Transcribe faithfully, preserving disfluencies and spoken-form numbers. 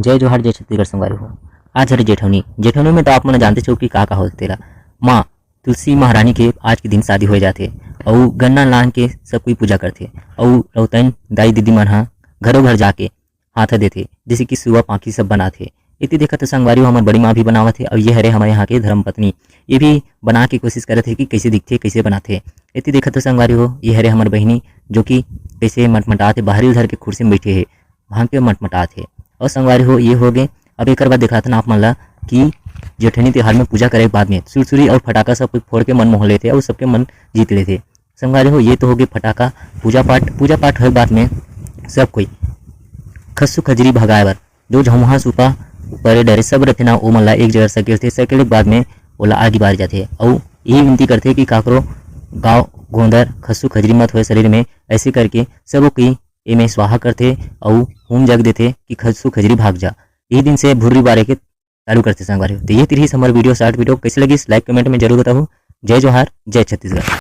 जय जोहार, जय छत्तीसगढ़ संगवारी हो। आज हरे जेठवनी। जेठवनी में तो आप मन जानते हो कि का का होथे तेला। माँ तुलसी महारानी के आज के दिन शादी हो जाथे अउ गन्ना लान के सब कोई पूजा करथे अउ रौतन दाई दीदी मन ह घरो घर जाके हाथ देथे, जैसे कि सुआ पाखी सब बनाथे। इति देखत हो संगवारी हो, हमर बड़ी माँ भी बनावत हे अउ ये हरे हमर यहाँ के धर्म पत्नी, ये भी बना के कोशिश करत हे कि कैसे दिखथे, कैसे बनाथे। इति देखत हो संगवारी हो, ये हरे हमर बहिनी, जो कि कैसे मटमटात हे, बाहरी धर के कुर्सी में बैठे हे, भांग के मटमटात हे। और संगवारी हो, ये हो गए। अब एक बार दिखाथन आप मन ला कि जेठनी तिहार में पूजा करे के बाद में सुरसुरी और फटाका सब कोई फोड़ के मन मोह लेथे और सबके मन जीत लेथे। संगवारी हो, ये तो हो गए फटाका। पूजा पाठ, पूजा पाठ होए के बाद में सब कोई खस्सू खजरी भगाए बर जो झौंहा सुपा परे डरे सब रथे ना, ओमन ला एक जगह सकेलथे। सकेले के बाद में ओला आगी बार जाथे अउ यही विनती करथे कि काकरो गाँव गोंदर खस्सू खजरी मत होए शरीर में। ऐसे करके सबो कोई एमे स्वाहा करथे अउ हूम जग देथे कि खस्सू खजरी भाग जा। यही दिन से भुर्री बारे के चालू करथे संगवारी हो। तो ये तिरही हमर वीडियो, शॉर्ट वीडियो कैसे लगिस, लाइक कमेंट में जरूर बताहू। जय जोहार, जय छत्तीसगढ़।